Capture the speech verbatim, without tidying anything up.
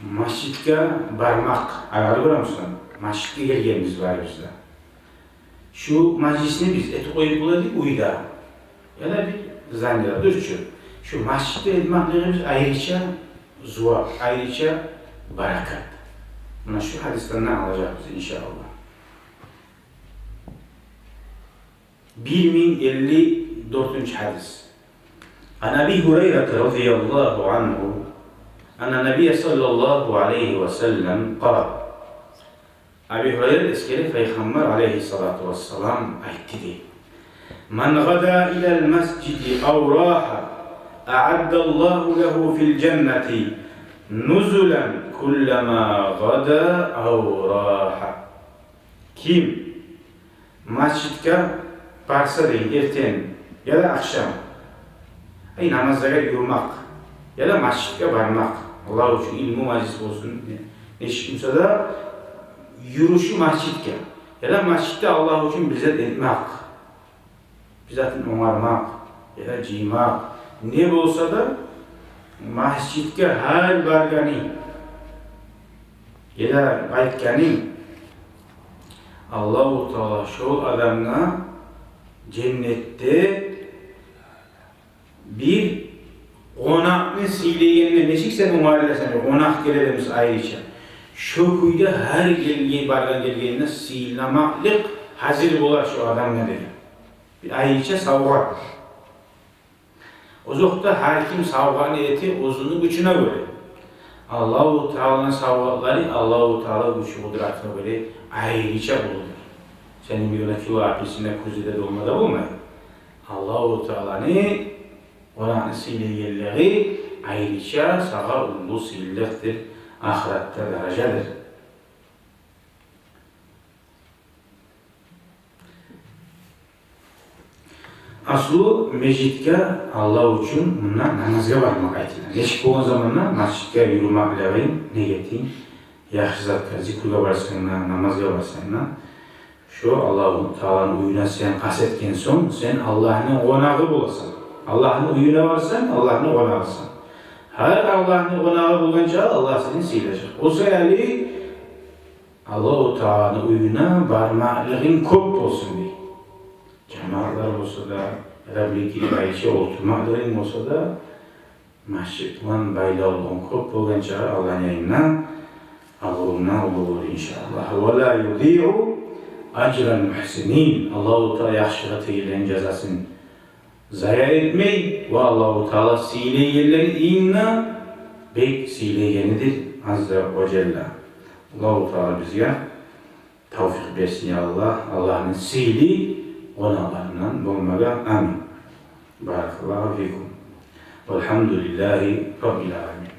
Межитге бармакъ, арагъа барамыз, межитге гелгенбиз барыбыз да. Шу межлисни биз этип къоюп бола эдик уьйде, яда бир зданияда, дюр чю. Шу межитде этмеклигибиз айрыча зувап, айрыча баракат. Муна шу гьадисден де алажакъбыз, иншааллагь. Бир минг элли дёртюнчю гьадис. عن أبي هريرة رضي الله عنه أن النبي صلى الله عليه وسلم قال. Аби Гьурайра эсгере, Пайхаммар алайгьиссалату вассалам айтды дей: من غدا إلى المسجد أو راح أعد الله له في الجنة نزلا كلما غدا أو راح. Ким межитге барса дей, эртен яда ахшам, ай, намазлагъа юрюмек, яда межитге бармакъ, Аллагь учун илму межлис болсун, не, нечик буса да, юрюшю межитге, яда межитде Аллагь учун бир зат этмек, бир затын онгармакъ, яда жыймакъ, не болса да, межитге гьар баргъаны, яда къайтгъаны, Аллагьу Таала шол адамгъа женнетде бир къонакъны сыйлайгъанда, нечик сен онгарыласан, къонакъ геле эди буса айрыча, шо кюйде гьар гелген, баргъан гелгенинде сыйламакълыкъ гьазир болар шо адамгъа деген. Бир айрыча савгъат. Озокъда, гьар ким савгъатны эте оьзюню гючюне гёре. Аллагьу Тааланы савгъатлары Аллагьу Таала гючю, къудратына гёре айрыча болур. Сени бир гюнагь кило апельсин де кюзде де долма да болмай. Аллагьу Тааланы къонакъны сыйлайгъанлыгъы айрыча сагъа уллу сыйлыкъдыр, ахыратда даражадыр. Аслу межитге Аллагь учун мунда намазгъа бармакъ айтыла. Нечик болгъан заманда межитге юрюмеклигин, ниетин, яхшы затгъа, зикругъа барсанг да, намазгъа барсанг да, шо Аллагьу Тааланы уьюне сен къаст этген сонг, сен Аллагьны къонагъы боласан. Аллагьны уьюне барсанг, Аллагьны къонагъысан. Гьар Аллагьны къонагъы болгъанча Аллагь сени сыйлажакъ. О саялы Аллагьу Тааланы уьюне бармакълыгъынг кёп болсун дей. Жамаатлар болса да, яда бир-эки айрыча олтурмакълыгъынг болса да, межит булан байлавлугъунг кёп болгъанча Аллагьны янында абурунг да уллу болур, иншааллагь. ولا يضيع أجر المحسنين. Аллагьу Таала яхшылыкъ этегенлени жазасын зая этмей, ва Аллагьу Таала сыйлайгъанланы инг де бек сыйлайгъаныдыр, азза ва жалла. Аллагьу Таала бизге тавфикъ берсин, я Аллагь, Аллагьны сыйлы къонакъларындан болмагъа. Амин. بارك الله فيكم. والحمد لله رب العالمين.